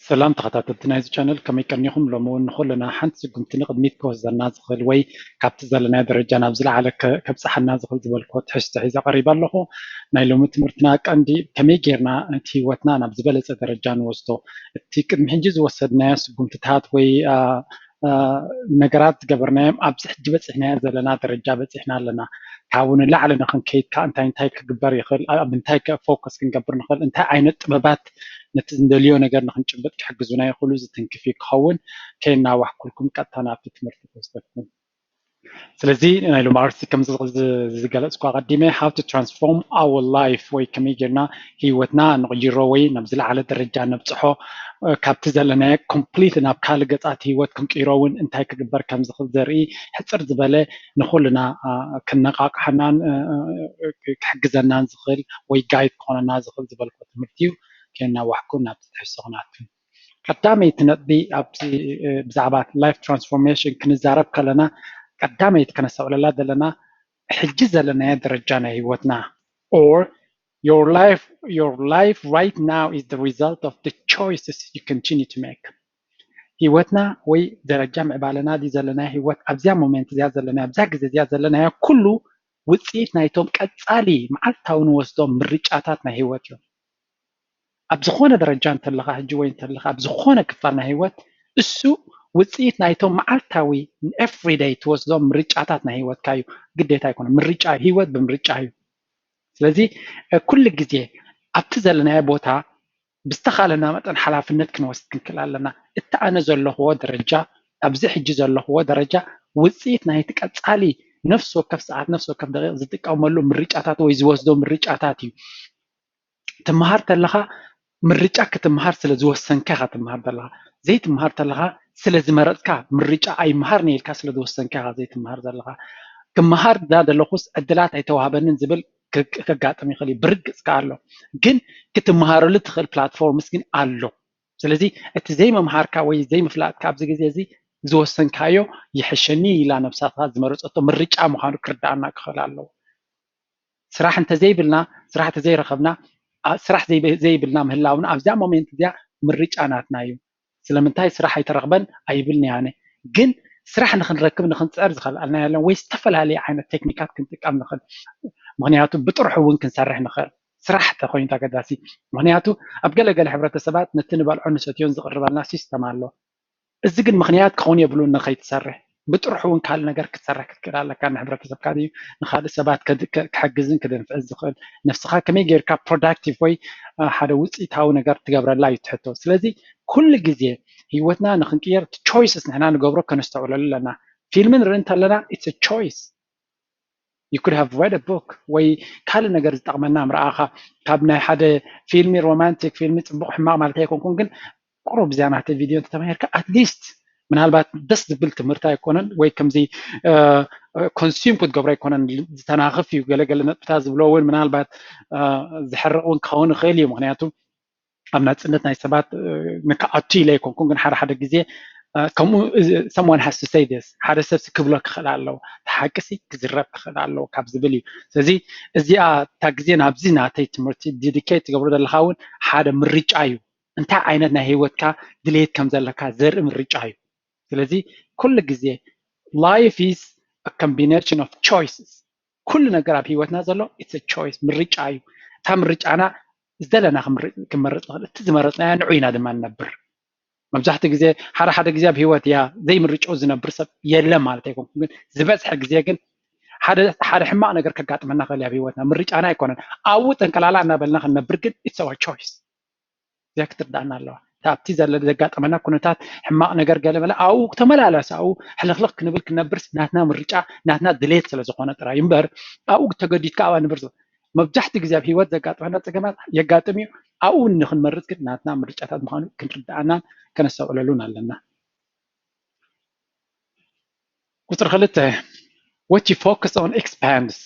ሰላም ተኸታተልቲ ናይዚ ቻነል፣ ከመይ ቀኒኹም? ሎሚ እውን ንኹልና ሓንቲ ስጉምቲ ንቕድሚት ክወስደና ዝኽእል ወይ ካብቲ ዘለናዮ ደረጃ ናብ ዝለዓለ ከ- ከብጽሓና ዝኽእል ዝበልክዎ ትሕዝቶ ሒዘ ቀሪበ ኣለኹ። ናይ ሎሚ ትምህርትና ቀንዲ ከመይ ጌርና ነቲ ህይወትና ናብ ዝበለጸ ደረጃ ንወስዶ፣ እቲ ቅድሚ ሕጂ ዝወሰድናዮ ስጉምትታት ወይ አ፣ አ፣ ነገራት ዝገበርናዮም ኣብዚ ሕጂ በጺሕናዮ ዘለና ደረጃ በጺሕና ኣለና። ካብኡ ንላዕሊ ንኽንከይድ ከኣ እንታይ እንታይ ክግበር ይኽእል? ኣብ እንታይ ከ ፎከስ ክንገብር ንኽእል? እንታይ ዓይነት ጥበባት ነቲ እንደልዮ ነገር ንኽንጭብጥ ክሕግዙና ይኽእሉ? ዝትንክፍ እዩ ክኸውን። ከየናዋሕኩልኩም ቀጥታ ናብቲ ትምህርቲ ክወስደኩም። ስለዚ ናይ ሎሚ ኣርእስቲ ከም ዝ- ዝ- ዝገለጽኩ ኣቐዲመ፣ how to transform our life፣ ወይ ከመይ ጌርና ህይወትና ንቕይሮ ወይ ናብ ዝለዓለ ደረጃ ነብጽሖ፣ እ፣ ካብቲ ዘለናዮ ኮምፕሊት ናብ ካልእ ገጻት ህይወት ክንቅይሮ እውን እንታይ ክግበር ከም ዝኽእል ዘርኢ ሕጽር ዝበለ ንኹልና አ፣ ክነቃቅሓናን እ፣ እ፣ ክሕግዘናን ዝኽእል ወይ ጋይድ ክኾነና ዝኽእል ዝበልኩ ትምህርቲ እዩ። ከየናዋሕኩ ናብቲ ትሕዝቶ ክንኣቱ። ቀዳመይቲ ነጥቢ ኣብዚ እ፣ ብዛዕባ ላይፍ ትራንስፎርሜሽን ክንዛረብ ከለና ቀዳመይቲ ከነስተውዕለላ ዘለና ሕጂ ዘለናዮ ደረጃ ናይ ህይወትና or your life your life right now is the result of the choices you continue to make። ህይወትና ወይ ደረጃ ምዕባለና ድዩ ዘለና ህይወት ኣብዚያ ሞሜንት እዚኣ ዘለና ኣብዛ ግዜ እዚኣ ዘለናዮ ኩሉ ውፅኢት ናይቶም ቀፃሊ መዓልታዊ ንወስዶም ምርጫታት ናይ ህይወት እዮም። ኣብ ዝኾነ ደረጃ እንተለኻ ሕጂ ወይ እንተለኻ ኣብ ዝኾነ ክፋል ናይ ህይወት እሱ ውፅኢት ናይቶም መዓልታዊ everyday ትወስዶም ምርጫታት ናይ ህይወትካ እዩ። ግዴታ ኣይኮነ ምርጫ ህይወት ብምርጫ እዩ። ስለዚ እ፣ ኩሉ ግዜ ኣብቲ ዘለናዮ ቦታ ብዝተኻለና መጠን ሓላፍነት ክንወስድ ክንክእል ኣለና። እቲ ኣነ ዘለኽዎ ደረጃ ኣብዚ ሕጂ ዘለኽዎ ደረጃ ውፅኢት ናይቲ ቀፃሊ ነፍሲ ወከፍ ሰዓት ነፍሲ ወከፍ ደቂቕ ዝጥቀመሉ ምርጫታት ወይ ዝወስዶ ምርጫታት እዩ። ትምሃር ተለኻ ምርጫ ክትምሃር ስለ ዝወሰንካ ኢኻ ትምሃር ዘለኻ። ዘይትምሃር ተለኻ ስለ ዝመረፅካ ምርጫ ኣይምሃር ነይልካ ስለ ዝወሰንካ ኢኻ ዘይትምሃር ዘለኻ። ክምሃር ዳ ዘለኹስ ዕድላት ኣይተዋህበንን ዝብል ከጋጥም ይኽእል እዩ። ብርግፅ ከ ኣሎ፣ ግን ክትምሃረሉ ትኽእል ፕላትፎርምስ ግን ኣሎ። ስለዚ እቲ ዘይምምሃርካ ወይ ዘይምፍላጥካ ኣብዚ ግዜ እዚ ዝወሰንካዮ ይሕሸኒ ኢላ ነብሳትካ ዝመረፀቶ ምርጫ ምዃኑ ክርዳኣና ክኽእል ኣለዎ። ስራሕ እንተዘይብልና፣ ስራሕ እንተዘይረኸብና፣ ስራሕ ዘይብልና ምህላውና ኣብዚኣ ሞሜንት እዚኣ ምርጫ ናትና እዩ። ስለምንታይ ስራሕ ኣይተረኽበን ኣይብልን ኣነ፣ ግን ስራሕ ንክንረክብ ንክንፅዕር ዝኸልኣልና የለን ወይ ዝተፈላለየ ዓይነት ቴክኒካት ክንጥቀም ንኽእል። ምክንያቱ ብጥርሑ እውን ክንሰርሕ ንኽእል። ስራሕ ተኮይኑ ኣገዳሲ። ምክንያቱ ኣብ ገለገለ ሕብረተሰባት ነቲ ንበልዖ ንሰትዮን ዝቕርበልና ሲስተም ኣሎ። እዚ ግን ምክንያት ክኸውን የብሉን ንኸይትሰርሕ። ብጥርሑ እውን ካልእ ነገር ክትሰርሕ ክትክእል ኣለካ። ንሕብረተሰብካ ድዩ ንካልእ ሰባት ክሕግዝን ክደንፍዕን ዝኽእል ነፍስኻ ከመይ ጌርካ ፕሮዳክቲቭ ወይ ሓደ ውፅኢታዊ ነገር ትገብረላ እዩ ትሕቶ። ስለዚ ኩሉ ግዜ ህይወትና ንክንቅየር ቾይስስ ንሕና ንገብሮ ከነስተውዕለሉ ኣለና። ፊልም ንርኢ እንተለና it's choice። You could have read a book ወይ ካልእ ነገር ዝጠቕመና ምርኣኻ። ካብ ናይ ሓደ ፊልሚ ሮማንቲክ ፊልሚ ፅቡቕ ሕማቕ ማለት ኣይኮንኩን፣ ግን ቁሩብ እዚኣ ናተይ ቪድዮ እንተተማሂርካ ኣትሊስት ምናልባት ደስ ዝብል ትምህርቲ ኣይኮነን ወይ ከምዚ ኮንሱም ክትገብሮ ኣይኮነን። ዝተናኽፍ እዩ። ገለገለ ነጥብታት ዝብሎ እውን ምናልባት ዝሕርቕ እውን ክኸውን ይኽእል እዩ። ምክንያቱ ኣብ ናፅነት ናይ ሰባት ንክኣቱ ኢለ ኣይኮንኩን፣ ግን ሓደ ሓደ ግዜ ከምኡ someone has to say this ሓደ ሰብ ክብሎ ክኽእል ኣለዎ። ሓቂ ሲ ክዝረብ ክኽእል ኣለዎ ካብ ዝብል እዩ። ስለዚ እዚኣ እታ ግዜ ናብዚ ናተይ ትምህርቲ ዲዲኬት ትገብሮ ዘለካ እውን ሓደ ምርጫ እዩ። እንታይ ዓይነት ናይ ህይወትካ ድሌት ከም ዘለካ ዘርኢ ምርጫ እዩ። ስለዚ ኩሉ ግዜ life is a combination of choices። ኩሉ ነገር ኣብ ህይወትና ዘሎ it's choice ምርጫ እዩ። እታ ምርጫና ዝደለና ክመርፅ ንኽእል፣ እቲ ዝመረፅናዮ ንዑ ኢና ድማ ንነብር። መብዛሕትኡ ግዜ ሓደ ሓደ ግዜ ኣብ ህይወት እያ ዘይምርጫኡ ዝነብር ሰብ የለን ማለት ኣይኮንኩን፣ ግን ዝበዝሐ ግዜ ግን ሓደ ሓደ ሕማቕ ነገር ከጋጥመና ክእል ኣብ ህይወትና ምርጫና ኣይኮነን። ኣብኡ ጠንቀላላ እናበልና ክንነብር ግን it's our choice። እዚኣ ክትርዳእና ኣለዋ። ኣብቲ ዘለ ዘጋጠመና ኩነታት ሕማቕ ነገር ገለ መለ ኣብኡ ተመላለስ ኣብኡ ሕልኽልኽ ክንብል ክነብርስ ናትና ምርጫ ናትና ድሌት ስለ ዝኾነ ጥራይ እምበር ኣብኡ ተገዲድካ ኣብኣ ንብር መብዛሕትኡ ግዜ ኣብ ህይወት ዘጋጥመና ፀገማት የጋጥም እዩ። ኣብኡ ንክንመርፅ ግን ናትና ምርጫታት ምዃኑ ክንርዳእናን ከነስተውዕለሉን ኣለና። ቁፅሪ ክልተ what you focus on expands።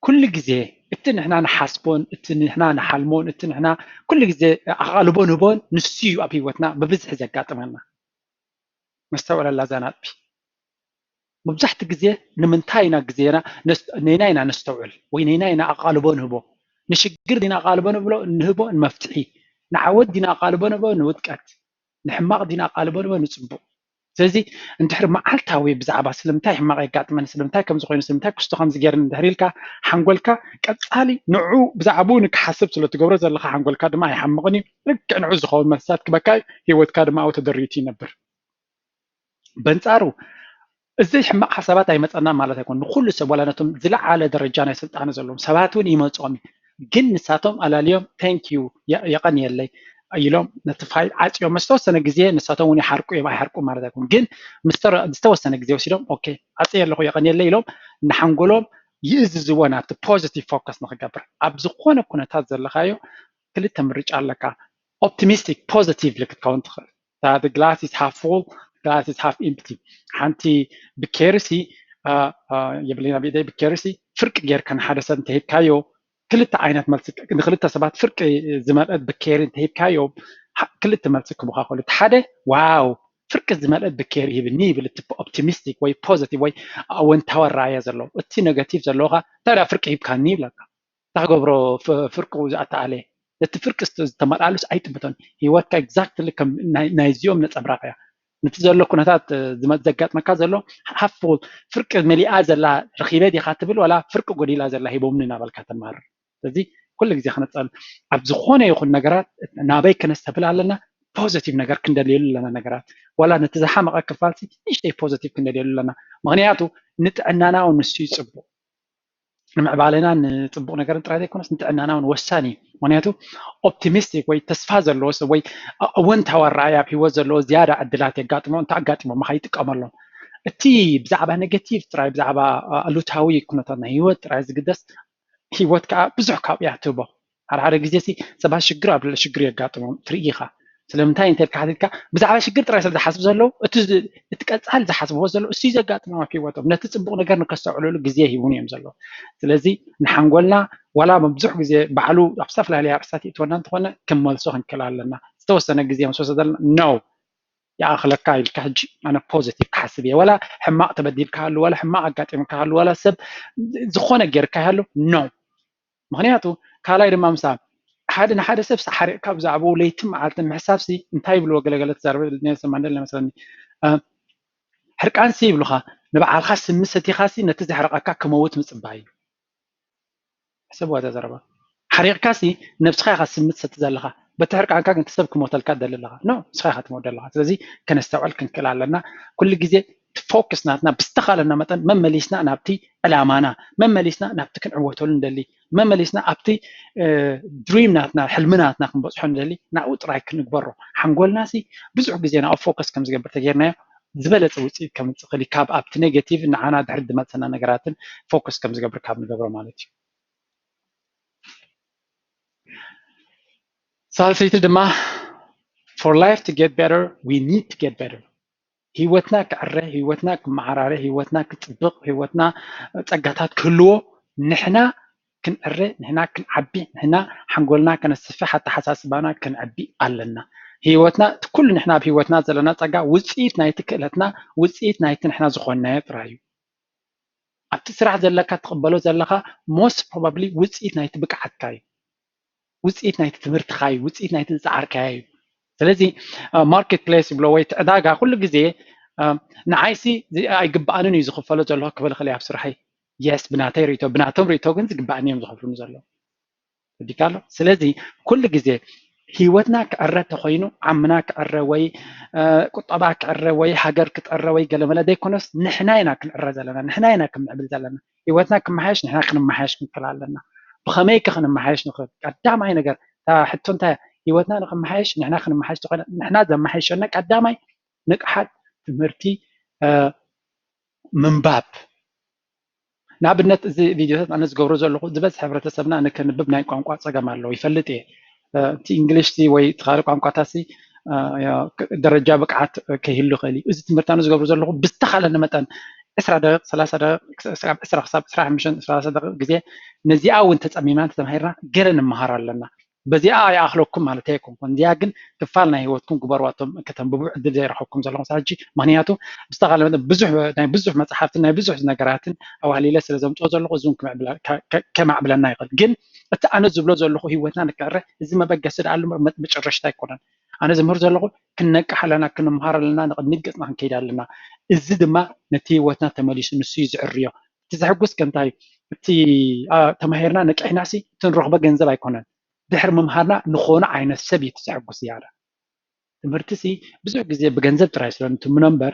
ኩሉ ግዜ እቲ ንሕና ንሓስቦን እቲ ንሕና ንሓልሞን እቲ ንሕና ኩሉ ግዜ ኣቓልቦ ንህቦን ንሱ እዩ ኣብ ህይወትና ብብዝሒ ዘጋጥመና። መስተውዕለላ እዛ ናጥቢ። መብዛሕትኡ ግዜ ንምንታይ ኢና ግዜና ነይና ኢና ነስተውዕል ወይ ነይና ኢና ኣቓልቦ ንህቦ? ንሽግር ዲና ኣቓልቦ ንብሎ ንህቦ ንመፍትሒ? ንዓወት ዲና ኣቓልቦ ንበ ንውድቀት፣ ንሕማቕ ዲና ኣቓልቦ ንበ ንፅቡቕ። ስለዚ እንድሕር መዓልታዊ ብዛዕባ ስለምንታይ ሕማቕ የጋጥመኒ፣ ስለምንታይ ከምዚ ኮይኑ፣ ስለምንታይ ክስቶ ከምዚ ገይርኒ እንድሕር ኢልካ ሓንጎልካ ቀፃሊ ንዑ ብዛዕባኡ ንክሓስብ ስለ ትገብሮ ዘለካ ሓንጎልካ ድማ ኣይሓምቕን እዩ። ልክዕ ንዑ ዝኸውን መልስታት ክበካ እዩ። ህይወትካ ድማ ኣብኡ ተደሪቱ ይነብር። በንፃሩ እዚ ሕማቕ ሓሳባት ኣይመፀና ማለት ኣይኮን። ንኩሉ ሰብ ዋላ ነቶም ዝለዓለ ደረጃ ናይ ስልጣነ ዘለዎም ሰባት እውን ይመፅኦም እዩ። ግን ንሳቶም ኣላልዮም thank you የቐንየለይ ኢሎም ነቲ ፋይል ዓፅዮም ዝተወሰነ ግዜ ንሳቶም እውን ይሓርቁ እዮም ኣይሓርቁ ማለት ኣይኮን። ግን ዝተወሰነ ግዜ ወሲዶም okay ዓፅየ ኣለኹ የቐንየለይ ኢሎም ንሓንጎሎም ይእዝዝዎ ናብቲ positive focus ንክገብር። ኣብ ዝኾነ ኩነታት ዘለካዮ ክልተ ምርጫ ኣለካ። Optimistic positive ክትከውን ትኽእል። The glass is half full, glass is half empty። ሓንቲ ብኬርሲ የብለና ብኢደይ ብኬርሲ ፍርቂ ጌርካ ንሓደ ሰብ እንተሂብካዮ ክልተ ዓይነት መልሲ ንክልተ ሰባት ፍርቂ ዝመልአት ብኬሪ እንተሂብካዮ ክልተ መልሲ ክቡካ ክእሉ። ሓደ ዋው ፍርቂ ዝመልአት ብኬሪ ሂብኒ ይብል እቲ optimistic ወይ positive ወይ ኣወንታዊ ኣረኣያ ዘለዎ። እቲ negative ዘለዎ ከ እንታይ ፍርቂ ሂብካኒ ይብለካ። እንታይ ክገብሮ ፍርቁ ዝኣተኣለ ነቲ ፍርቂ ዝተመልኣሉስ ኣይጥምቶን። ህይወትካ exactly ከም ናይዚኦም ነፀብራቕ እያ። ነቲ ዘሎ ኩነታት ዘጋጥመካ ዘሎ half full ፍርቂ መሊኣ ዘላ ረኺበ ዲኻ ትብል ዋላ ፍርቂ ጎዲላ ዘላ ሂቦምኒ እናበልካ ተማርር። ስለዚ ኩሉ ግዜ ክነፀል ኣብ ዝኾነ ይኹን ነገራት ናበይ ክነስተብል ኣለና። positive ነገር ክንደልየሉ ኣለና። ነገራት ዋላ ነቲ ዝሓመቐ ክፋልሲ ንእሽተይ positive ክንደልየሉ ኣለና። ምክንያቱ ንጥዕናና እውን ንሱ ይፅቡቕ። ንምዕባለና ንፅቡቕ ነገርን ጥራይ ዘይኮነስ ንጥዕናና እውን ወሳኒ እዩ። ምክንያቱ optimistic ወይ ተስፋ ዘለዎ ሰብ ወይ ኣወንታዊ ኣረኣያ ኣብ ህይወት ዘለዎ ዝያዳ ዕድላት የጋጥሞ እንተ ኣጋጢሞ ምካ ይጥቀመሎም። እቲ ብዛዕባ negative ጥራይ ብዛዕባ ኣሉታዊ ኩነታት ናይ ህይወት ጥራይ ዝግደስ ህይወት ከዓ ብዙሕ ካብኡ እያ ትህቦ። ሓደ ሓደ ግዜ ሲ ሰባት ሽግር ኣብ ልዕሊ ሽግር የጋጥሞም ትርኢ ኢኻ። ስለምንታይ እንተልካ ሓቲትካ ብዛዕባ ሽግር ጥራይ ስለ ዝሓስቡ ዘለዉ እቲ ቀፃል ዝሓስብዎ ዘለዉ እሱ ዘጋጥሞም ኣብ ህይወቶም ነቲ ፅቡቕ ነገር ንከስተውዕልሉ ግዜ ሂቡን እዮም ዘለዉ። ስለዚ ንሓንጎልና ዋላ ብዙሕ ግዜ ባዕሉ ኣብ ዝተፈላለየ ኣርእስታት ይእትወና እንተኾነ ክንመልሶ ክንክእል ኣለና። ዝተወሰነ ግዜ ምስ ወሰደልና no ይኣኽለካ ኢልካ ሕጂ ኣነ positive ክሓስብ እየ። ዋላ ሕማቕ ተበዲልካ ሃሉ ዋላ ሕማቕ ኣጋጢምካ ሃሉ ዋላ ሰብ ዝኾነ ጌርካ ሃሉ no ምክንያቱ ካልኣይ ድማ ምሳ ሓደ ንሓደ ሰብ ሓሪቕካ ብዛዕባኡ ለይትን መዓልትን ምሕሳብሲ እንታይ ይብልዎ ገለገለ ተዛረበ ኔልሰን ማንደላ መስለኒ ሕርቃንሲ ይብሉኻ ንባዕልካ ስሚ ሰቲኻሲ ነቲ ዘሕረቐካ ክመውት ምፅባይ እዩ። ሕሰብዋ እዛ ዘረባ ሓሪቕካሲ ነብስኻ ኢኻ ስሚ ትሰቲ ዘለኻ በቲ ሕርቃንካ ግን ሰብ ክሞተልካ ደሊ ኣለኻ no ንስኻ ኢኻ ትሞት ዘለኻ። ስለዚ ከነስተውዕል ክንክእል ኣለና። ኩሉ ግዜ እቲ focus ናትና ብዝተኻለና መጠን መመሊስና ናብቲ ዕላማና መመሊስና ናብቲ ክንዕወተሉ ንደሊ መመሊስና ኣብቲ dream ናትና ሕልሚ ናትና ክንበፅሖ ንደሊ ናብኡ ጥራይ ክንግበሮ። ሓንጎልና ሲ ብዙሕ ግዜ ናብኡ focus ከም ዝገብር ተጌርናዮ ዝበለፀ ውፅኢት ከምፅእ ክእል ካብ ኣብቲ negative ንዓና ድሕሪ ዝመፀና ነገራትን focus ከም ዝገብር ካብ ንገብሮ ማለት እዩ። ሳልሰይቲ ድማ for life to get better we need to get better። ህይወትና ክዕረ፣ ህይወትና ክመዓራረ፣ ህይወትና ክፅብቕ፣ ህይወትና ፀጋታት ክህልዎ ንሕና ክንዕረ፣ ንሕና ክንዓቢ፣ ንሕና ሓንጎልና ከነስፍሕ፣ ኣተሓሳስባና ክንዕቢ ኣለና። ህይወትና እቲ ኩሉ ንሕና ኣብ ህይወትና ዘለና ፀጋ ውፅኢት ናይቲ ክእለትና ውፅኢት ናይቲ ንሕና ዝኾንናዮ ጥራይ እዩ። ኣብቲ ስራሕ ዘለካ ትቕበሎ ዘለኻ most probably ውፅኢት ናይቲ ብቅዓትካ እዩ። ውፅኢት ናይቲ ትምህርትኻ እዩ። ውፅኢት ናይቲ ዝፀዓርካዮ እዩ። ስለዚ market place ይብሎ ወይ ዕዳጋ ኩሉ ግዜ ንዓይሲ ኣይግባኣንን እዩ ዝኽፈሎ ዘለኹ ክብል ክእል ኣብ ስራሐይ yes ብናተይ ርእቶ ብናቶም ርእቶ ግን ዝግባኣኒ እዮም ዝኸፍሉኒ ዘለዉ። ወዲካ ኣሎ። ስለዚ ኩሉ ግዜ ህይወትና ክዕረ ተኮይኑ ዓምና ክዕረ ወይ ቁጠባ ክዕረ ወይ ሃገር ክጠረ ወይ ገለመለ ዘይኮነስ ንሕና ኢና ክንዕረ ዘለና ንሕና ኢና ክንምዕብል ዘለና። ህይወትና ክመሓየሽ ንሕና ክንመሓየሽ ክንክእል ኣለና። ብኸመይ ከ ክንመሓየሽ ንኽእል? ቀዳማይ ነገር እታ ሕቶ እንታይ ህይወትና ንክመሓየሽ ንሕና ክንመሓየሽ ተኮይና ንሕና ዘመሓየሸና ቀዳማይ ንቕሓት ትምህርቲ ምንባብ ንኣብነት እዚ ቪድዮታት ኣነ ዝገብሮ ዘለኹ ዝበዝሕ ሕብረተሰብና ንክንብብ ናይ ቋንቋ ፀገም ኣለዎ ይፈልጥ እየ። እቲ እንግሊሽ ሲ ወይ እቲ ካልእ ቋንቋታት ሲ ደረጃ ብቅዓት ከይህሉ ይኽእል እዩ። እዚ ትምህርቲ ኣነ ዝገብሮ ዘለኹ ብዝተኻለኒ መጠን ዕስራ ደቂቕ ሰላሳ ደቂቕ ዕስራ ክሳብ ዕስራ ሓሙሽተ ሰላሳ ደቂቕ ግዜ ነዚኣ እውን ተፀሚምና ተተማሂርና ገለ ንምሃር ኣለና። በዚኣ ኣይኣኽለኩም ማለት ኣይኮንኩን። እዚኣ ግን ክፋል ናይ ህይወትኩም ግበርዋ። እቶም ከተንብቡ ዕድል ዘይረኸብኩም ዘለኹም ሳጂ፣ ምክንያቱ ብዝተኻለ መጠን ብዙሕ ናይ ብዙሕ መጽሓፍትን ናይ ብዙሕ ነገራትን ኣዋህሊለ ስለ ዘምፅኦ ዘለኹ፣ እዚ እውን ከማዕብለና ይኽእል። ግን እቲ ኣነ ዝብሎ ዘለኹ ህይወትና ንክዕረ እዚ መበገሲ ደኣ ኣሎ፣ መጨረሽታ ኣይኮነን። ኣነ ዝምህር ዘለኹ ክንነቅሕ ኣለና፣ ክንምሃር ኣለና፣ ንቕድሚት ገፅና ክንከይድ ኣለና። እዚ ድማ ነቲ ህይወትና ተመሊሱ ንሱ እዩ ዝዕርዮ። እቲ ዘሕጉስ ከ እንታይ? እቲ ተማሂርና ነቂሕና ሲ እቲ ንረኽቦ ገንዘብ ኣይኮነን። ድሕሪ ምምሃርና ንኾነ ዓይነት ሰብ እዩ እቲ ዘሕጉስ ዝያዳ። ትምህርቲ ሲ ብዙሕ ግዜ ብገንዘብ ጥራይ ስለ እንትምኖ እምበር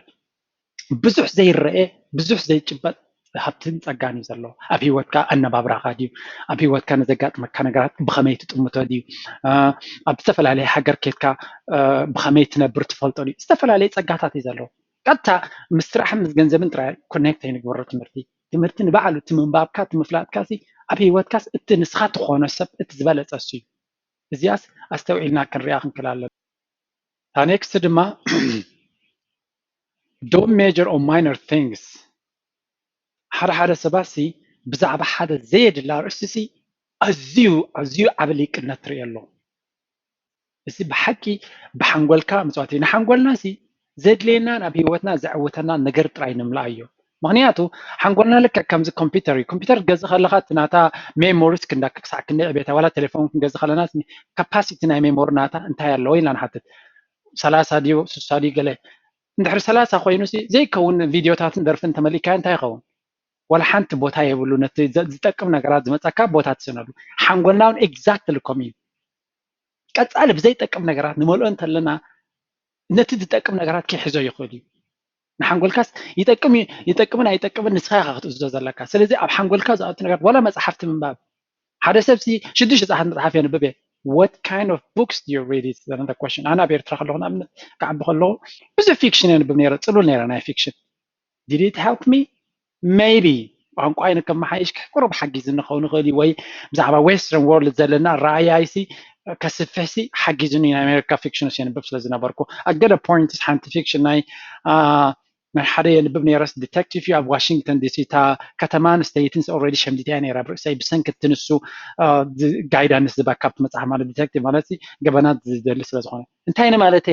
ብዙሕ ዘይረአ፣ ብዙሕ ዘይጭበጥ ሃብትን ጸጋን እዩ ዘሎ። ኣብ ህይወትካ ኣነባብራኻ ድዩ? ኣብ ህይወትካ ንዘጋጥመካ ነገራት ብኸመይ ትጥምቶ ድዩ? ኣብ ዝተፈላለየ ሃገር ኬድካ ብኸመይ ትነብር ትፈልጦ ድዩ? ዝተፈላለየ ጸጋታት እዩ ዘሎ። ቀጥታ ምስ ስራሕን ምስ ገንዘብን ጥራይ ኮኔክት ኣይንግበሮ ትምህርቲ። ትምህርቲ ንባዕሉ እቲ ምንባብካ እቲ ምፍላጥካ ሲ ኣብ ህይወትካስ እቲ ንስኻ ትኾኖ ሰብ እቲ ዝበለጸ እሱ እዩ። እዚኣስ ኣስተውዒልና ክንሪኣ ክንክእል ኣለና። እታ ኔክስት ድማ don't major on minor things። ሓደ ሓደ ሰባት ሲ ብዛዕባ ሓደ ዘየድላ ርእሲ ሲ ኣዝዩ ኣዝዩ ዓቢ ሊቅነት ትርኢ ኣሎ። እዚ ብሓቂ ብሓንጎልካ ምጽዋት እዩ። ንሓንጎልና ሲ ዘድልየናን ኣብ ህይወትና ዘዕውተና ነገር ጥራይ ንምልኣዮ። ምክንያቱ ሓንጎልና ልክዕ ከምዚ ኮምፒውተር እዩ። ኮምፒውተር ክትገዝእ ከለኻ እቲ ናታ ሜሞሪስ ክንዳ ክሳዕ ክንደይ ዕቤታ፣ ዋላ ቴሌፎን ክንገዝእ ከለና ካፓሲቲ ናይ ሜሞሪ ናታ እንታይ ኣለዎ ኢልና ንሓትት። ሰላሳ ድዩ ስሳ ድዩ ገለ። እንድሕሪ ሰላሳ ኮይኑ ሲ ዘይከውን ቪድዮታትን ደርፍን ተመሊካዮ እንታይ ይኸውን? ዋላ ሓንቲ ቦታ የብሉ። ነቲ ዝጠቅም ነገራት ዝመፀካ ቦታ ትስእነሉ። ሓንጎልና እውን ኤግዛክትሊ ከምኡ እዩ። ቀፃሊ ብዘይጠቅም ነገራት ንመልኦ እንተለና ነቲ ዝጠቅም ነገራት ክሕዞ ይኽእል እዩ። ንሓንጎልካስ ይጠቅም ይጠቅምን ኣይጠቅምን ንስኻ ኢኻ ክትእዝዞ ዘለካ። ስለዚ ኣብ ሓንጎልካ ዝኣቱ ነገራት ዋላ መፅሓፍቲ ምንባብ ሓደ ሰብ ሲ ሽዱሽተ ሰዓት መፅሓፍ የንብብ እየ። What kind of books do you read? Is another question. ኣነ ኣብ ኤርትራ ከለኹ ንኣብነት ክዓቢ ከለኹ ብዙሕ ፊክሽን የንብብ ነይረ፣ ፅሉል ነይረ ናይ ፊክሽን። Did it help me? Maybe። ቋንቋይ ንከመሓይሽ ቁሩብ ሓጊዝኒ ክኸውን ይኽእል እዩ፣ ወይ ብዛዕባ ዌስተርን ወርልድ ዘለና ረኣያይሲ ከስፍሕሲ ሓጊዙኒ ናይ ኣሜሪካ ፊክሽንስ የንብብ ስለ ዝነበርኩ። ኣብ ገለ ፖይንትስ ሓንቲ ፊክሽን ናይ ናይ ሓደ የንብብ ነይረስ ዲቴክቲቭ እዩ ኣብ ዋሽንግተን ዲሲ። እታ ከተማን ስተይትን ኦልሬዲ ሸምዲድያ ነይራ ብርእሰይ ብሰንኪ እቲ ንሱ ጋይዳንስ ዝባ ካብቲ መፅሓፍ ማለት ዲቴክቲቭ ማለት ገበናት ዝደሊ ስለ ዝኾነ። እንታይ ንማለተ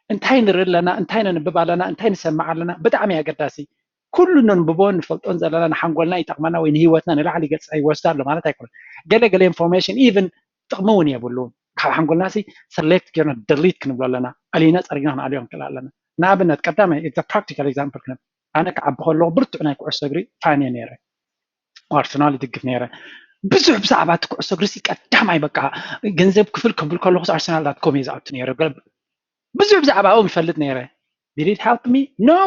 እንታይ ንርኢ ኣለና፣ እንታይ ነንብብ ኣለና፣ እንታይ ንሰምዕ ኣለና ብጣዕሚ ኣገዳሲ። ኩሉ ነንብቦን ንፈልጦን ዘለና ንሓንጎልና ይጠቕመና ወይ ንህይወትና ንላዕሊ ገፅ ይወስዳ ኣሎ ማለት ኣይኮነን። ገለ ገለ ኢንፎርሜሽን ኢቭን ጥቕሚ እውን የብሉን። ካብ ሓንጎልና ሲ ሰሌክት ጌርና ደሊት ክንብሎ ኣለና፣ ኣሊና ፀሪግና ክንኣልዮ ንክእል ኣለና። ንኣብነት ቀዳማይ ፕራክቲካል ኤግዛምፕል ክነብ ኣነ ክዓቢ ከለኹ ብርቱዕ ናይ ኩዕሶ እግሪ ፋን እየ ነይረ። ኣርሰናል ይድግፍ ነይረ። ብዙሕ ብዛዕባ እቲ ኩዕሶ እግሪ ሲ ቀዳማይ በቃ ገንዘብ ክፍል ክብል ከለኹ ኣርሰናል ዳት ኮም እየ ዝኣቱ ነይረ። ብዙሕ ብዛዕባ ኣብኦም ይፈልጥ ነይረ። Did it help me? No።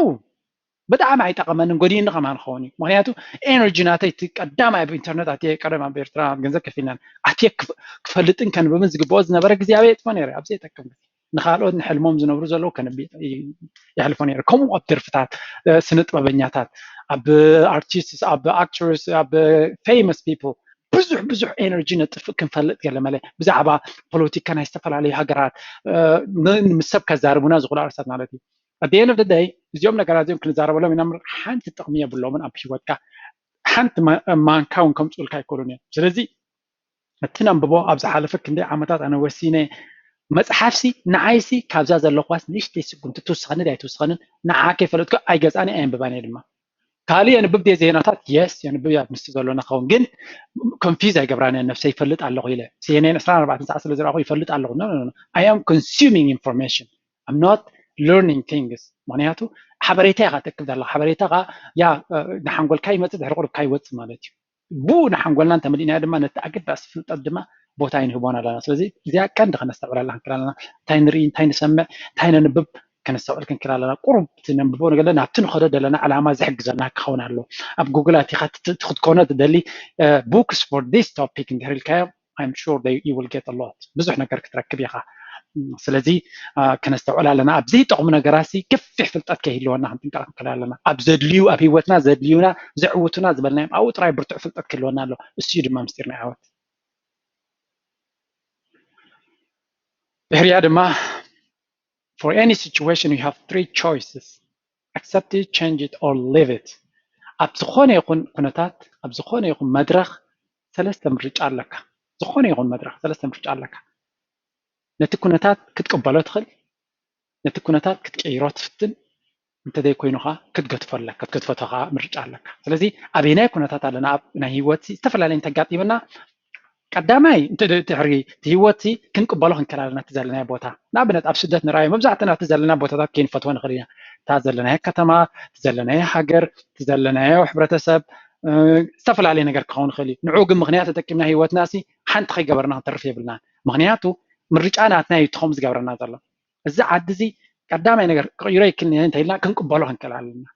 ብጣዕሚ ኣይጠቐመንን፣ ጎዲእኒ ከማን ክኸውን እዩ። ምክንያቱ ኤነርጂ ናተይ እቲ ቀዳማይ ኣብ ኢንተርነት ኣትየ ቀደም ኣብ ኤርትራ ገንዘብ ከፊልናን ኣትየ ክፈልጥን ከንብብን ዝግብኦ ዝነበረ ግዜ ኣበይ የጥፎ ነይረ? ኣብዚ የጠቅም ግዜ ንካልኦት ንሕልሞም ዝነብሩ ዘለዉ ከነቢ የሕልፎ ነይረ። ከምኡ ኣብ ደርፍታት ስነ ጥበበኛታት ኣብ ኣርቲስትስ ኣብ ኣክተርስ ኣብ ፌመስ ፒፕል ብዙሕ ብዙሕ ኤነርጂ ነጥፍእ ክንፈልጥ ገለ መለ ብዛዕባ ፖለቲካ ናይ ዝተፈላለዩ ሃገራት ምስ ሰብ ከዛርቡና ዝኽእሉ ኣርሳት ማለት እዩ። ኣደየን ደ ደይ እዚኦም ነገራት እዚኦም ክንዛረበሎም ኢና እምበር ሓንቲ ጥቕሚ የብሎምን ኣብ ህይወትካ ሓንቲ ማንካ እውን ከምፅኡልካ ኣይክእሉን እዮም። ስለዚ እቲ ነንብቦ ኣብ ዝሓለፈ ክንደይ ዓመታት ኣነ ወሲነ መፅሓፍሲ ንዓይሲ ካብዛ ዘለኳስ ንእሽተይ ስጉምቲ ትውስኸኒ ዳይ ትውስኸንን ንዓ ከይፈለጥኩ ኣይገዝኣን ኣይንብባን እየ ድማ ካልእ የንብብ ድየ ዜናታት የስ የንብብ እያ ምስቲ ዘሎ ንኸውን ግን ኮንፊዝ ኣይገብራን እየ ነብሰይ ይፈልጥ ኣለኹ ኢለ ሲኤንኤን ዕስራን ኣርባዕተን ሰዓት ስለ ዝረኣኹ ይፈልጥ ኣለኹ I am consuming information I'm not learning things ምክንያቱ ሓበሬታ ኢኻ ተክብ ዘለኻ ሓበሬታ ኻ ያ ንሓንጎልካ ይመፅእ ድሕሪ ቁርብካ ይወፅእ ማለት እዩ ብኡ ንሓንጎልና እንተመሊእናዮ ድማ ነቲ ኣገዳሲ ፍልጠት ድማ ቦታ ኣይንህቦን ኣለና ስለዚ እዚኣ ቀንዲ ከነስተውዕለላ ክንክእል ኣለና እንታይ ንርኢ እንታይ ንሰምዕ እንታይ ነንብብ ከነስተውዕል ክንክእል ኣለና ቁሩብ እቲ ነንብቦ ንገለ ናብቲ ንኸዶ ዘለና ዕላማ ዝሕግዘና ክኸውን ኣሎ ኣብ ጉግል ኣቲኻ ክትኮኖ ትደሊ books for this topic እንድሕር ኢልካዮ I'm sure they, you will get a lot ብዙሕ ነገር ክትረክብ ኢኻ ስለዚ ከነስተውዕል ኣለና ኣብ ዘይጠቕሙ ነገራት ሲ ገፊሕ ፍልጠት ከይህልወና ክንጥንቀቕ ንክእል ኣለና ኣብ ዘድልዩ ኣብ ህይወትና ዘድልዩና ዘዕውቱና ዝበልናዮም ኣብኡ ጥራይ ብርቱዕ ፍልጠት ክህልወና ኣሎ እሱ እዩ ድማ ምስጢር ናይ ዓወት ድሕሪያ ድማ for any situation you have three choices accept it change it or leave it ኣብ ዝኾነ ይኹን ኩነታት ኣብ ዝኾነ ይኹን መድረኽ ሰለስተ ምርጫ ኣለካ ዝኾነ ይኹን መድረኽ ሰለስተ ምርጫ ኣለካ። ነቲ ኩነታት ክትቅበሎ ትኽእል፣ ነቲ ኩነታት ክትቀይሮ ትፍትን፣ እንተዘይኮይኑ ከዓ ክትገድፎ ኣለካ። ክትገድፎ ከዓ ምርጫ ኣለካ። ስለዚ ኣበየናይ ኩነታት ኣለና ኣብ ናይ ህይወት ዝተፈላለዩ እንተጋጢምና ቀዳማይ እንተ ድሕሪ እቲ ህይወት ክንቅበሎ ክንክእል ኣለና እቲ ዘለናዮ ቦታ። ንኣብነት ኣብ ስደት ንራዮ መብዛሕትና እቲ ዘለና ቦታታት ከይንፈትዎ ንኽእል ኢና። እታ ዘለናዮ ከተማ፣ እቲ ዘለናዮ ሃገር፣ እቲ ዘለናዮ ሕብረተሰብ፣ ዝተፈላለዩ ነገር ክኸውን ይኽእል እዩ። ንዑ ግን ምኽንያት ተጠቂምና ህይወትና ሲ ሓንቲ ከይገበርና ክንተርፍ የብልናን። ምኽንያቱ ምርጫ ናትና እዩ እቲ ከምኡ ዝገብረና ዘሎ። እዚ ዓዲ እዚ ቀዳማይ ነገር ክቕይሮ ይክእል እንተኢልና ክንቅበሎ ክንክእል ኣለና።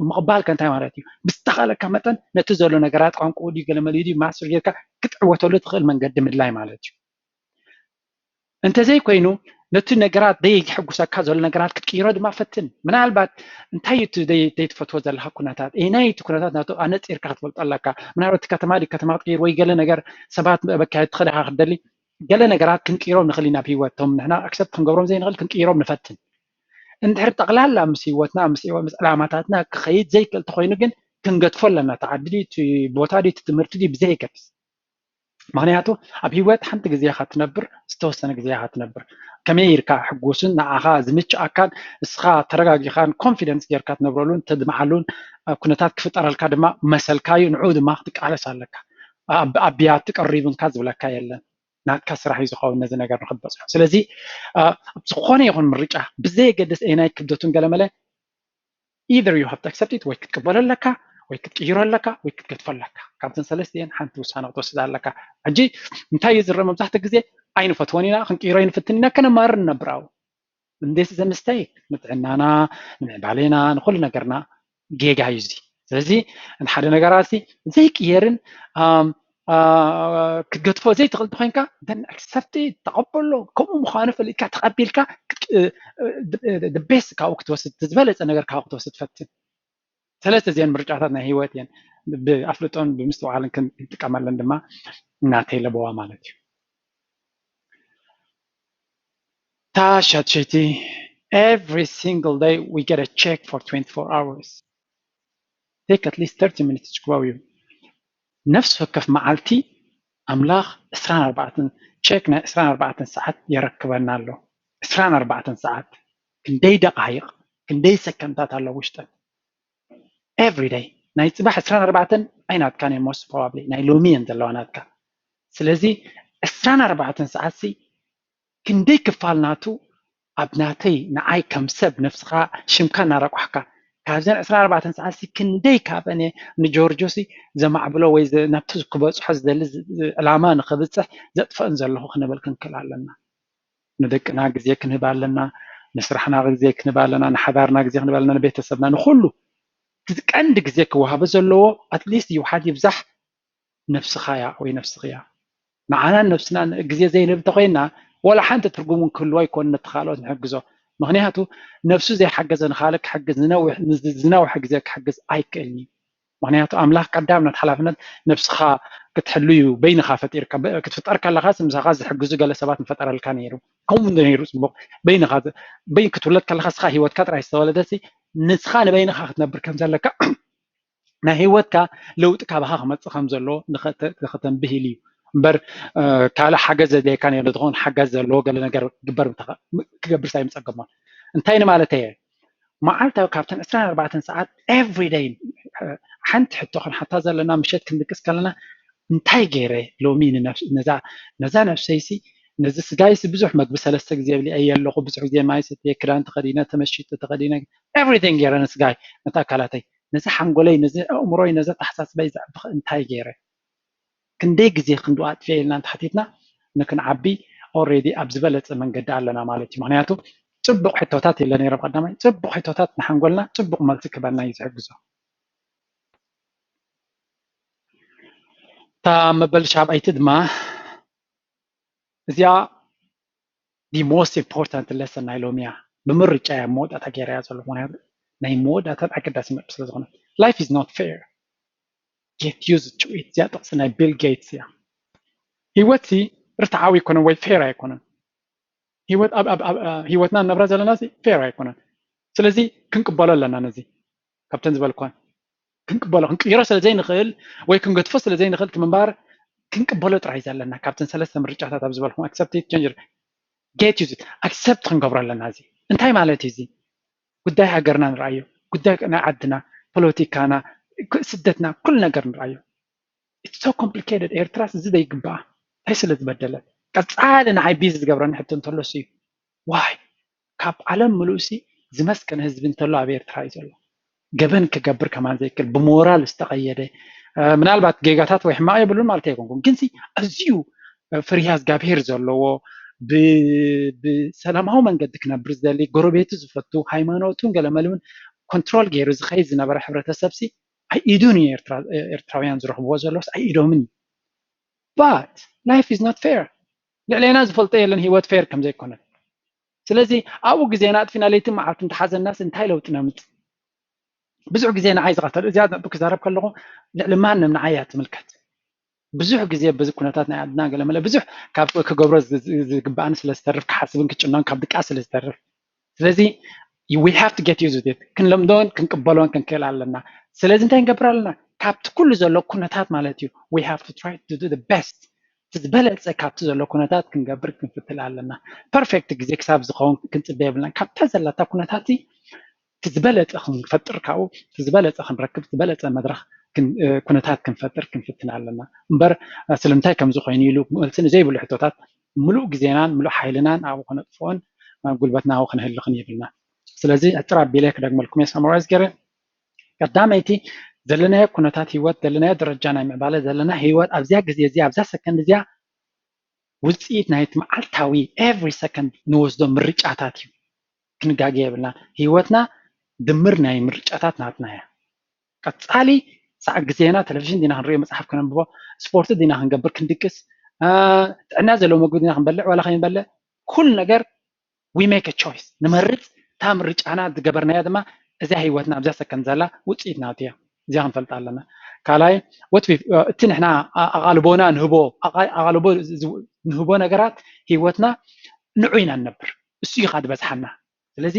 ምቕባል ከ እንታይ ማለት እዩ? ብዝተኻለካ መጠን ነቲ ዘሎ ነገራት ቋንቋኡ ድዩ ገለ መሊኡ ድዩ ማስተር ጌርካ ክትዕወተሉ ትኽእል መንገዲ ምድላይ ማለት እዩ። እንተዘይኮይኑ ነቲ ነገራት ደይሕጉሰካ ዘሎ ነገራት ክትቅይሮ ድማ ፈትን። ምናልባት እንታይ እዩ እቲ ደይ- ዘይትፈትዎ ዘለካ ኩነታት? ኣየናይ እቲ ኩነታት ናቱ ኣነፂርካ ክትፈልጦ ኣለካ። ምናልባት እቲ ከተማ ድዩ ከተማ ክትቅይር ወይ ገለ ነገር ሰባት መካየድቲ ክዳካ ክትደሊ ገለ ነገራት ክንቅይሮም ንኽእል ኢና ኣብ ህይወት። እቶም ንሕና ኣክሰፕት ክንገብሮም ዘይንኽእል ክንቅይሮም ንፈትን። እንድሕር ጠቕላላ ምስ ህይወትና ምስ ህይወት ምስ ዕላማታትና ክኸይድ ዘይክእል እንተኾይኑ ግን ክንገድፎ ኣለና። እቲ ዓዲ ድዩ እቲ ቦታ ድዩ እቲ ትምህርቲ ድዩ ብዘየገድስ። ምኽንያቱ ኣብ ህይወት ሓንቲ ግዜ ኢኻ ትነብር፣ ዝተወሰነ ግዜ ኢኻ ትነብር። ከመይ ኢልካ ሕጉስን ንዓኻ ዝምችኣካን ንስኻ ተረጋጊኻን ኮንፊደንስ ጌርካ ትነብረሉን ተድምዓሉን ኩነታት ክፍጠረልካ ድማ መሰልካ እዩ። ንዕኡ ድማ ክትቃለስ ኣለካ። ኣብ- ኣብ ብያቲ ቀሪብንካ ዝብለካ የለን። ናትካ ስራሕ እዩ ዝኸውን ነዚ ነገር ንክትበፅሖ። ስለዚ ኣብ ዝኾነ ይኹን ምርጫ ብዘየገድስ ኣየናይ ክብደቱን ገለመለ either you have to accept it ወይ ክትቅበሎ ኣለካ ወይ ክትቅይሮ ኣለካ ወይ ክትገድፎ ኣለካ። ካብተን ሰለስቲኤን ሓንቲ ውሳነ ክትወስድ ኣለካ። ሕጂ እንታይ እዩ ዝረአ? መብዛሕትኡ ግዜ ኣይንፈትዎን ኢና፣ ክንቅይሮ ይንፍትን ኢና፣ ከነማርር ንነብር ኣብኡ። እንዴስ ዘ ምስተይክ ንጥዕናና ንምዕባሌና ንኩሉ ነገርና ጌጋ እዩ እዚ። ስለዚ ንሓደ ነገራት ሲ ዘይቅየርን ኣም፣ ኣ፣ ክትገድፎ ዘይትኽእል እንተኮይንካ then accept it፣ ተቐበሎ። ከምኡ ምዃኑ ፈሊጥካ ተቐቢልካ ቤስት ካብኡ ክትወስድ ዝበለፀ ነገር ካብኡ ክትወስድ ፈትን። ሰለስተ እዚአን ምርጫታት ናይ ህይወት እየን። ብኣፍልጦን ብምስትውዓልን ክንጥቀመለን ድማ ናተይ ለበዋ ማለት እዩ። ታሻት ሸይቲ every single day we get a check for twenty-four hours. Take at least thirty minutes to grow you. ነፍሲ ወከፍ መዓልቲ ኣምላኽ ዕስራን ኣርባዕተን ቸክ ናይ ዕስራን ኣርባዕተን ሰዓት የረክበና ኣሎ። ዕስራን ኣርባዕተን ሰዓት ክንደይ ደቃይቕ ክንደይ ሰከንታት ኣሎ ውሽጠን everyday ናይ ፅባሕ ዕስራን ኣርባዕተን ኣይናትካን እዮም most probably ናይ ሎሚ እየን ዘለዋ ናትካ። ስለዚ ዕስራን ኣርባዕተን ሰዓት ሲ ክንደይ ክፋል ናቱ ኣብ ናተይ ንዓይ ከም ሰብ ነፍስኻ ሽምካ እናረቋሕካ ካብዘን ዕስራን ኣርባዕተን ሰዓት ሲ ክንደይ ካብአን እየ ንጆርጆ ሲ ዘማዕብሎ ወይ ዘ- ናብቲ ክበፅሖ ዝደሊ ዝ- ዕላማ ንክብፅሕ ዘጥፈእን ዘለኹ ክንብል ክንክእል ኣለና። ንደቅና ግዜ ክንህብ ኣለና፣ ንስራሕና ግዜ ክንህብ ኣለና፣ ንሓዳርና ግዜ ክንህብ ኣለና፣ ንቤተሰብና ንኩሉ እቲ ቀንዲ ግዜ ክወሃቦ ዘለዎ ኣትሊስት ይውሓድ ይብዛሕ ነብስኻ እያ ወይ ነብስኽ እያ። ንዓናን ነብስናን ግዜ ዘይንህብ እንተኮይና ዋላ ሓንቲ ትርጉም እውን ክህልዎ ኣይኮን ነቲ ካልኦት ንሕግዞ። ምክንያቱ ነብሱ ዘይሓገዘ ንካልእ ክሕግዝ ዝነውሕ- ንዝ- ዝነውሐ ግዜ ክሕግዝ ኣይክእልን እዩ። ምክንያቱ ኣምላኽ ቀዳም ነቲ ሓላፍነት ነብስኻ ክትሕሉ እዩ በይንኻ ፈጢርካ በ- ክትፍጠር ከለኻስ ምሳኻ ዝሕግዙ ገለ ሰባት ምፈጠረልካ ነይሩ። ከምኡ እንደ ነይሩ ፅቡቕ በይንኻ ዝ- በይ ክትውለድ ከለኻ ስኻ ሂወትካ ጥራይ ዝተወለደሲ ንስኻ ንበይንኻ ክትነብር ከም ዘለካ ናይ ሂወትካ ለውጢ ካባኻ ክመፅእ ከም ዘሎ ንኸተ- ንኸተንብህ ኢሉ እዩ እምበር ካልእ ሓገዝ ዘድልየካ ነይሩ እንተኾን ሓገዝ ዘለዎ ገለ ነገር ግበር ምተኸ- ክገብርስ ኣይምፀገሞን። እንታይ ንማለት እየ? መዓልታዊ ካብተን ዕስራን ኣርባዕተን ሰዓት everyday ሓንቲ ሕቶ ክንሓታ ዘለና ምሸት ክንድቅስ ከለና እንታይ ገይረ ሎሚ ንነፍስ- ነዛ ነዛ ነፍሰይሲ ነዚ ስጋይሲ ብዙሕ መግቢ ሰለስተ ግዜ ብሊዐየ ኣለኹ ብዙሕ ግዜ ማይ ሰትየ ክዳን ተኸዲነ ተመሽጢ ተኸዲነ everything ገይረ ንስጋይ ነቲ ኣካላተይ ነዚ ሓንጎለይ ነዚ ኣእምሮይ ነዚ ኣተሓሳስበይ ዘዕብኸ እንታይ ገይረ ክንደይ ግዜ ክንዱ ኣጥፍየ ኢልና እንተሓቲትና ንክንዓቢ already ኣብ ዝበለፀ መንገዲ ኣለና ማለት እዩ። ምክንያቱ ፅቡቕ ሕቶታት የለ ነይሮም ቀዳማይ ፅቡቕ ሕቶታት ንሓንጎልና ፅቡቕ መልሲ ክበና እዩ ዝሕግዞ። እታ መበል ሻብዓይቲ ድማ እዚኣ the most important lesson ናይ ሎሚ እያ። ብምርጫ እያ መወዳእታ ገይረያ ዘሎ ምክንያቱ ናይ መወዳእታን ኣገዳሲ ነጥቢ ስለ ዝኾነ life is not fair, get used to it። እዚኣ ጥቕሲ ናይ ቢል ጌትስ እያ። ህይወት ሲ ርትዓዊ ኣይኮነን ወይ ፌር ኣይኮነን። ህይወት ኣብ- ኣብ- ኣብ- ኣብ- ህይወትና ንነብራ ዘለና ሲ ፌር ኣይኮነን። ስለዚ ክንቅበሎ ኣለና ነዚ ካብተን ዝበልኳን ክንቅበሎ ክንቅይሮ ስለ ዘይንኽእል ወይ ክንገድፎ ስለ ዘይንኽእል እቲ ምንባር ክንቅበሎ ጥራይ ዘለና ካብተን ሰለስተ ምርጫታት ኣብ ዝበልኩም accept it, change it, get used to it, accept ክንገብሮ ኣለና። እዚ እንታይ ማለት እዩ? እዚ ጉዳይ ሃገርና ንርኣዮ፣ ጉዳይ ናይ ዓድና፣ ፖለቲካና፣ ስደትና፣ ኩሉ ነገር ንርኣዮ። It's so complicated። ኤርትራስ እዚ ዘይግባኣ እንታይ ስለ ዝበደለት? ቀጻሊ ንዓይ ቢዚ ዝገብረኒ ሕቶ እንተሎ እሱ እዩ። ዋይ ካብ ዓለም ምሉእሲ ዝመስከነ ህዝቢ እንተሎ ኣብ ኤርትራ እዩ ዘሎ። ገበን ክገብር ከማን ዘይክል ብሞራል ዝተቐየደ ምናልባት ጌጋታት ወይ ሕማቕ የብሉን ማለት ኣይኮንኩም፣ ግንሲ ኣዝዩ ፍርሃ እግዚኣብሄር ዘለዎ ብሰላማዊ መንገዲ ክነብር ዝደሊ ጎረቤቱ ዝፈቱ ሃይማኖቱን ገለመሉን ኮንትሮል ገይሩ ዝኸይድ ዝነበረ ሕብረተሰብሲ ኣይኢዱን እዩ ኤርትራውያን ዝረኽብዎ ዘለውስ ኣይኢዶምን እዩ። But life is not fair። ልዕሌና ዝፈልጦ የለን ህይወት ፌር ከም ዘይኮነት። ስለዚ ኣብኡ ግዜና ኣጥፊና ለይቲ መዓልቲ እንተሓዘናስ እንታይ ለውጢ ነምጽእ? ብዙሕ ግዜ ንዓይ ዝቐተል እዚኣ ክዛረብ ከለኹ ልዕሊ ማንም ንዓይ እያ ትምልከት። ብዙሕ ግዜ በዚ ኩነታት ናይ ዓድና ገለመለ ብዙሕ ካብ ክገብሮ ዝግባኣኒ ስለ ዝተርፍ ክሓስብን ክጭነቕን ካብ ድቃስ ስለ ዝተርፍ ስለዚ we have to get used to it። ክንለምዶን ክንቅበሎን ክንክእል ኣለና። ስለዚ እንታይ ክንገብር ኣለና? ካብቲ ኩሉ ዘሎ ኩነታት ማለት እዩ we have to try to do the best። ዝበለፀ ካብቲ ዘሎ ኩነታት ክንገብር ክንፍትን ኣለና። ፐርፌክት ግዜ ክሳብ ዝኸውን ክንፅበ የብልና። ካብታ ዘላታ ኩነታት ዝበለፀ ክንፈጥር ካብኡ ዝበለፀ ክንረክብ ዝበለፀ መድረክ ኩነታት ክንፈጥር ክንፍትን ኣለና እምበር ስለምንታይ ከምዚ ኮይኑ ኢሉ መልሲ ንዘይብሉ ሕቶታት ምሉእ ግዜናን ምሉእ ሓይልናን ኣብኡ ከነጥፍኦን ጉልበትና ኣብኡ ከነህልኽን የብልና። ስለዚ ሕፅር ኣቢለ ክደግመልኩም እየ ሳማራይዝ ገይረ። ቀዳመይቲ ዘለናዮ ኩነታት ህይወት ዘለናዮ ደረጃ ናይ ምዕባለ ዘለና ህይወት ኣብዚያ ግዜ እዚኣ ኣብዛ ሰከንድ እዚኣ ውፅኢት ናይቲ መዓልታዊ every second ንወስዶ ምርጫታት እዩ። ክንጋገ የብልና። ህይወትና ድምር ናይ ምርጫታት ናትና እያ። ቀፃሊ ሰዓት ግዜና ቴሌቪዥን ዲና ክንሪኦ መፅሓፍ ከነንብቦ ስፖርት ዲና ክንገብር ክንድቅስ ጥዕና ዘለዎ ምግቢ ዲና ክንበልዕ ዋላ ከይንበልዕ ኩሉ ነገር we make a choice ንመርፅ እታ ምርጫና ዝገበርናያ ድማ እዚያ ህይወትና ኣብዛ ሰከን ዘላ ውፅኢት ናቱ እያ። እዚኣ ክንፈልጣ ኣለና። ካልኣይ እቲ ንሕና ኣቓልቦና ንህቦ ኣቓልቦ ንህቦ ነገራት ህይወትና ንዑ ኢና ንነብር እሱ እዩ ከዓ ዝበፅሓና። ስለዚ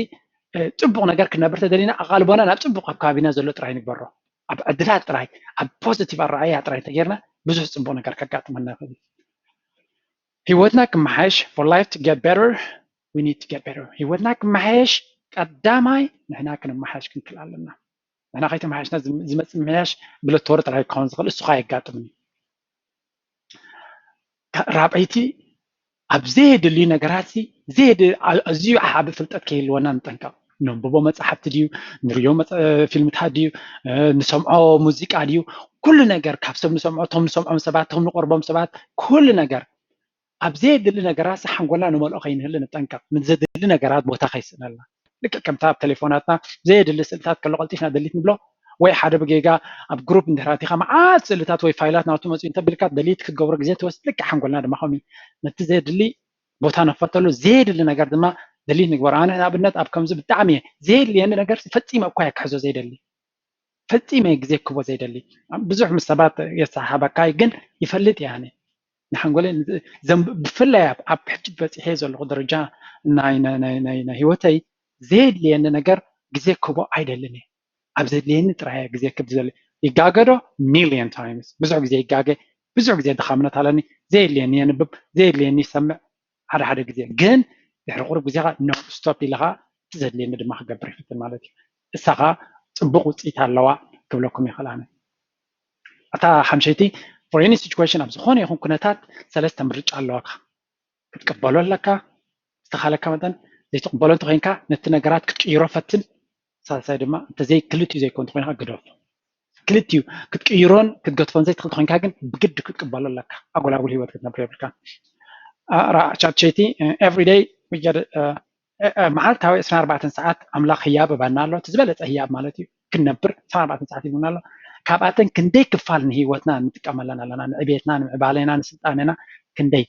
ፅቡቕ ነገር ክነብር ተደሊና ኣቓልቦና ናብ ፅቡቕ ኣብ ከባቢና ዘሎ ጥራይ ንግበሮ። ኣብ ዕድላት ጥራይ ኣብ ፖዚቲቭ ኣረኣያ ጥራይ እንተጌርና ብዙሕ ፅቡቕ ነገር ከጋጥመና ይኽእል። ህይወትና ክመሓየሽ for life to get better we need to get better። ህይወትና ክመሓየሽ ቀዳማይ ንሕና ክንመሓየሽ ክንክእል ኣለና። ንሕና ከይተመሓየሽና ዝመፅእ ምምሕያሽ ብለተወረ ጥራይ ክኸውን ዝኽእል እሱ ከዓ የጋጥምን እዩ። ራብዐይቲ ኣብ ዘየድልዩ ነገራት ኣዝዩ ዓቢ ፍልጠት ከይህልወና ንጠንቀቕ። ነንብቦ መፅሓፍቲ ድዩ ንሪኦ ፊልምታት ድዩ ንሰምዖ ሙዚቃ ድዩ ኩሉ ነገር ካብ ሰብ ንሰምዖ እቶም ንሰምዖም ሰባት እቶም ንቆርቦም ሰባት ኩሉ ነገር ኣብ ዘየድሊ ነገራት ሓንጎልና ንመልኦ ከይንህል ንጠንቀቕ። ንዘድሊ ነገራት ቦታ ከይስእነልና ልክዕ ከምታ ኣብ ቴሌፎናትና ዘየድሊ ስእልታት ከሎ ቀልጢፍና ደሊት ንብሎ ወይ ሓደ ብጌጋ ኣብ ግሩፕ እንድሕር ኣቲኻ መዓት ስእልታት ወይ ፋይላት ናቱ መፅኡ እንተቢልካ ደሊት ክትገብሮ ግዜ ትወስድ። ልክዕ ሓንጎልና ድማ ከምኡ ነቲ ዘየድሊ ቦታ ነፈተሉ ዘየድሊ ነገር ድማ ደሊት ንግበሮ። ኣነ ንኣብነት ኣብ ከምዚ ብጣዕሚ እየ ዘየድልየኒ ነገር ፈፂመ እኳ እየ ክሕዞ ዘይደሊ ፈፂመ ግዜ ክቦ ዘይደሊ ብዙሕ ምስ ሰባት የሰሓሓበካ ግን ይፈልጥ እየ ኣነ ንሓንጎለ ብፍላይ ኣብ ሕጂ በፂሐ ዘለኹ ደረጃ ናይ ህይወተይ ዘየድልየኒ ነገር ግዜ ክቦ ኣይደልን እየ። ኣብ ዘድልየኒ ጥራይ ግዜ ክብ ዝደሊ ይጋገዶ ሚሊዮን ታይምስ ብዙሕ ግዜ ይጋገ ብዙሕ ግዜ ድኻምነት ኣለኒ ዘየድልየኒ የንብብ ዘየድልየኒ ይሰምዕ ሓደ ሓደ ግዜ ግን ድሕሪ ቁሩብ ግዜ ካ no stop ኢለ ካ እቲ ዘድልየኒ ድማ ክገብር ይፍትን ማለት እዩ። እሳ ካ ፅቡቅ ውፅኢት ኣለዋ ክብለኩም ይኽእል ኣነ። እታ ሓምሸይቲ for any situation ኣብ ዝኾነ ይኹን ኩነታት ሰለስተ ምርጫ ኣለዋካ። ክትቅበሎ ኣለካ ዝተኻለካ መጠን ዘይትቅበሎ እንተኮይንካ ነቲ ነገራት ክትቅይሮ ፈትን ሳልሳይ ድማ እንተዘይ ክልቲኡ ዘይኮን ተኮይንካ ግደፎ። ክልቲኡ ክትቅይሮን ክትገድፎን ዘይትኽእል ተኮይንካ ግን ብግዲ ክትቅበሎ ኣለካ። ኣጎላጉል ህይወት ክትነብር የብልካ። ቻት ቼቲ every day መዓልታዊ ዕስራን ኣርባዕተን ሰዓት ኣምላኽ ህያብ እባና ኣሎ። እቲ ዝበለፀ ህያብ ማለት እዩ። ክንነብር ዕስራን ኣርባዕተን ሰዓት ይብና ኣሎ። ካብኣተን ክንደይ ክፋል ንህይወትና ንጥቀመለን ኣለና፣ ንዕቤትና፣ ንምዕባሌና፣ ንስልጣኔና ክንደይ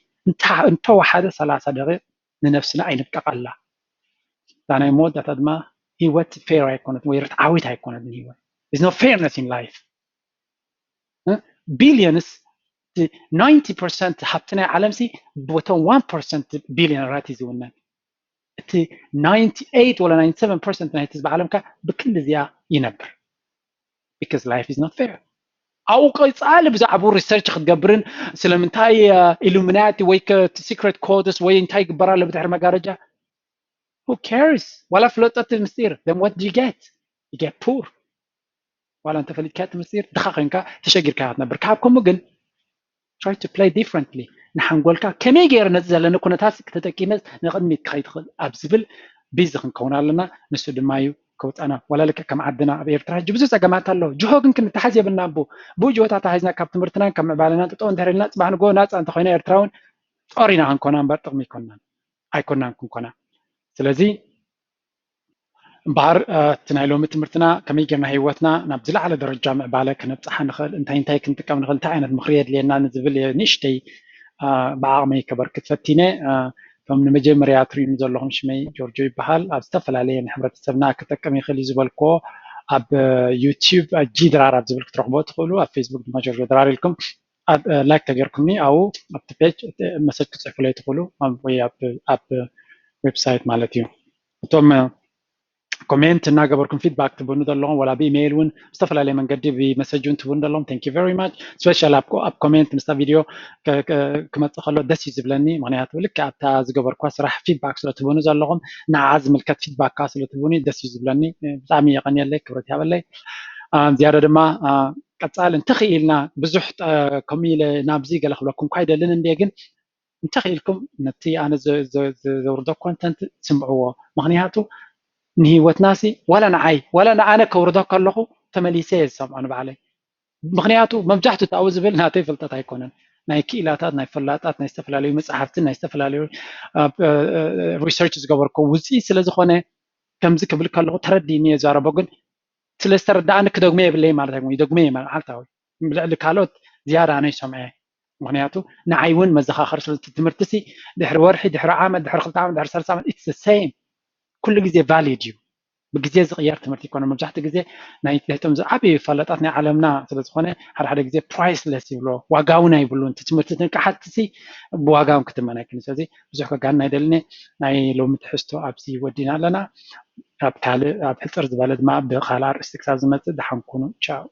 እንተወሓደ ሰላሳ ደቂቕ ንነብስና ኣይንብቀቐላ። እዛ ናይ መወዳእታ ድማ ህይወት ፌር ኣይኮነትን ወይ ርትዓዊት ኣይኮነትን ህይወት። There's no fairness in life። ቢሊዮንስ ናይንቲ ፐርሰንት ሃብቲ ናይ ዓለምሲ በቶም ዋን ፐርሰንት ቢሊዮነራት እዩ ዝውነን። እቲ ናይንቲ ኤይት ወላ ናይንቲ ሰቨን ፐርሰንት ናይ ህዝቢ ዓለም ከ ብክንዲ እዚኣ ይነብር። Because life is not fair። ኣብኡ ቀፃሊ ብዛዕባኡ research ክትገብርን ስለምንታይ ኢሉሚናቲ ወይ secret codes ወይ እንታይ ይግበር ኣሎ ብድሕሪ መጋረጃ who cares? ዋላ ፍለጦ እቲ ምስጢር then what do you get? You get poor። ዋላ እንተፈሊጥካ እቲ ምስጢር ድኻ ኮይንካ ተሸጊርካ ትነብር። ካብ ከምኡ ግን try to play differently። ንሓንጎልካ ከመይ ገይረ ነዚ ዘለኒ ኩነታት ተጠቂመ ንቕድሚት ክኸይድ ይኽእል ኣብ ዝብል ቢዚ ክንከውን ኣለና። ንሱ ድማ እዩ ከውፃና። ዋላ ልክዕ ከም ዓድና ኣብ ኤርትራ ሕጂ ብዙሕ ፀገማት ኣሎ። ጅሆ ግን ክንተሓዝ የብልና። ቡ ብኡ ጅሆ ተታሒዝና ካብ ትምህርትናን ካብ ምዕባለና ጥጠው እንድሕር ኢልና ፅባሕ ንጎ ናፃ እንተኮይና ኤርትራውን ጦር ኢና ክንኮና እምበር ጥቕሚ ኣይኮናን ኣይኮናን ክንኮና። ስለዚ እምበሃር እቲ ናይ ሎሚ ትምህርትና ከመይ ጌርና ህይወትና ናብ ዝለዓለ ደረጃ ምዕባለ ክነብፅሓ ንኽእል፣ እንታይ እንታይ ክንጥቀም ንኽእል፣ እንታይ ዓይነት ምኽሪ የድልየና ንዝብል እየ ንእሽተይ ብዓቕመይ ከበርክት ፈቲነ። እቶም ንመጀመርያ ትርእዩኒ ዘለኹም ሽመይ ጆርጆ ይበሃል። ኣብ ዝተፈላለየ ንሕብረተሰብና ክጠቅም ይኽእል እዩ ዝበልክዎ ኣብ ዩቲዩብ ጂ ድራር ኣብ ዝብል ክትረኽቦ ትኽእሉ፣ ኣብ ፌስቡክ ድማ ጆርጆ ድራር ኢልኩም ላይክ ተገርኩምኒ ኣብኡ ኣብቲ ፔጅ መሰጅ ክፅሕፉለይ ትኽእሉ ወይ ኣብ ዌብሳይት ማለት እዩ። እቶም ኮሜንት እናገበርኩም ፊድባክ ትብኑ ዘለኹም ወላ ብኢሜይል እውን ዝተፈላለየ መንገዲ ብመሰጅ እውን ትብኑ ዘለኹም thank you very much። ስፔሻል ኣብ ኮሜንት ምስታ ቪድዮ ክመፅእ ከሎ ደስ እዩ ዝብለኒ፣ ምክንያቱ ልክዕ ኣብታ ዝገበርኳ ስራሕ ፊድባክ ስለትብኑ ዘለኹም ንዓ ዝምልከት ፊድባክ ከዓ ስለትብኑ ደስ እዩ ዝብለኒ። ብጣዕሚ የቐንየለይ፣ ክብረት ይሃበለይ። ዝያዳ ድማ ቀፃሊ እንተኽኢልና ብዙሕ ከምኡ ኢለ ናብዚ ገለ ክብለኩም እኳ ኣይደልን እንድየ፣ ግን እንተኽኢልኩም ነቲ ኣነ ዘውርዶ ኮንተንት ስምዕዎ። ምክንያቱ ንህይወትና ሲ ዋላ ንዓይ ዋላ ንኣነ ከውርዶ ከለኹ ተመሊሰ እየ ዝሰምዖ ንባዕለይ። ምክንያቱ መብዛሕትኡ ኣብኡ ዝብል ናተይ ፍልጠት ኣይኮነን፣ ናይ ክኢላታት ናይ ፈላጣት ናይ ዝተፈላለዩ መፅሓፍትን ናይ ዝተፈላለዩ ሪሰርች ዝገበርኮ ውፅኢት ስለዝኮነ ከምዚ ክብል ከለኹ ተረዲእኒ እየ ዛረቦ። ግን ስለዝተረዳእኒ ክደግሞ የብለይ ማለት ኣይኮን፣ ይደግሞ እየ መዓልታዊ ልዕሊ ካልኦት ዝያዳ ኣነ ይሰምዐ። ምክንያቱ ንዓይ እውን መዘኻኸር ስለ ትምህርቲ ሲ ድሕሪ ወርሒ ድሕሪ ዓመት ድሕሪ ክልተ ዓመት ድሕሪ ሰለስተ ዓመት it's the same ኩሉ ግዜ ቫሊድ እዩ። ብግዜ ዝቕየር ትምህርቲ ይኮነ። መብዛሕትኡ ግዜ ናይ ትሕቶም ዝዓበዩ ፈለጣት ናይ ዓለምና ስለዝኮነ ሓደ ሓደ ግዜ ፕራይስለስ ይብሎ፣ ዋጋ እውን ኣይብሉን። እቲ ትምህርቲ ትንቅሓትሲ ብዋጋ እውን ክትመን ኣይክእልን። ስለዚ ብዙሕ ከጋንን ኣይደልን። ናይ ሎሚ ትሕዝቶ ኣብዚ ወዲና ኣለና። ኣብ ካልእ ኣብ ሕፅር ዝበለ ድማ ብካልእ ኣርእስቲ ክሳብ ዝመፅእ ደሓን ኩኑ። ቻው።